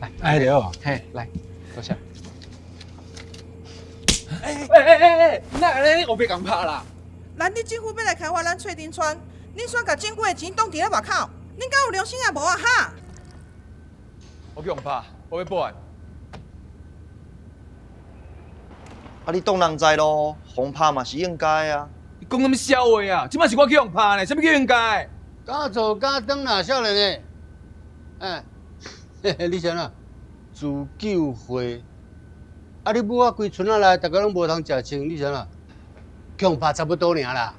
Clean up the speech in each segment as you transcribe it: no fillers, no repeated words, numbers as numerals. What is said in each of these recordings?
來，哎對，嘿，來，多謝。哎哎哎哎，哪會按呢烏白共拍啦？咱佇政府欲來開發咱翠林村，恁煞共政府的錢擋佇咧外口，恁敢有良心啊無啊哈？我去予拍，我欲報案。啊，你擋人在路，予拍嘛是應該啊。你講啥物痟話啊？這擺是我去予拍呢，啥物叫應該？敢做敢當啦，少年的。哎，嘿嘿，你啥啦？自救會。啊！你母仔規村仔內，逐家攏無通食穿，你啥啦？去予拍差不多爾啦。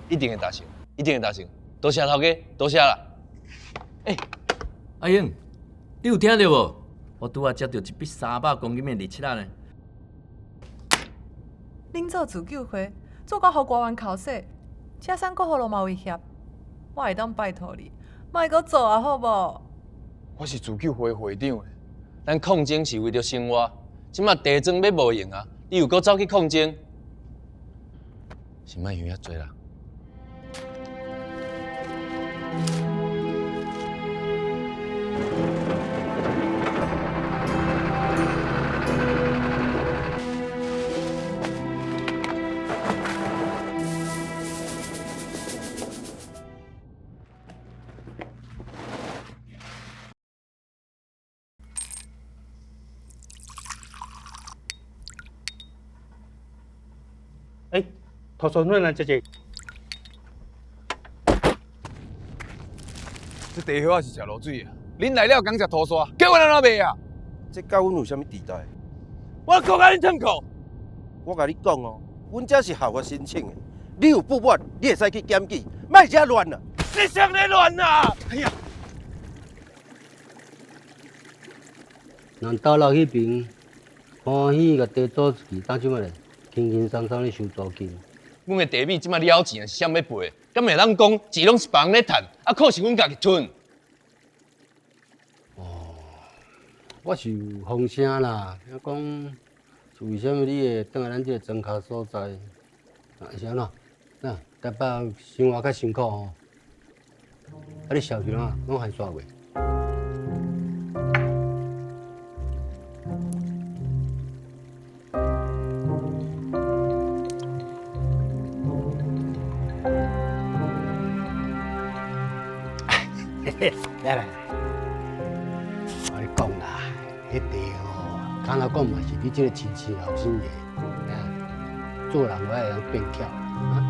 一定會達成，一定會達成。多謝頭家，多謝啦。欸，阿英，你有聽著無？我拄仔接著一筆300公斤的日七仔呢。恁做自救會，做到予官員口舌，車山過河路嘛威脅，我會當拜託你，莫閣做啊，好無？我是自救會會長，咱抗爭是為著生活，這馬地莊欲無用啊，你又閣走去抗爭，是莫想遐濟啦。欸，塗蒜粉來食者。這茶葉仔是食滷水啊！恁來了共食塗沙，叫阮按怎賣啊？這佮阮有啥物佇代？我講共恁褪褲。我共你講哦，阮這是合法申請的，你有不滿，你會使去檢舉，莫遮亂啊！是誰咧亂啊？哎呀！咱斗樓彼爿歡喜共地租出去，當這擺咧輕輕鬆鬆咧收租金。阮的地米這擺了錢，是啥欲賠？敢會當講錢攏是別人咧趁，啊苦是阮家己吞？哦，我是有風聲啦，聽講是為啥物你會轉來咱這個莊跤所在？啊，是按怎？啊，台北生活較辛苦吼。啊，你消息怎？攏還煞未？來來，我共你講啦，彼地哦，敢若講嘛是你這個親生後生的，啊，做人我會當變巧啊。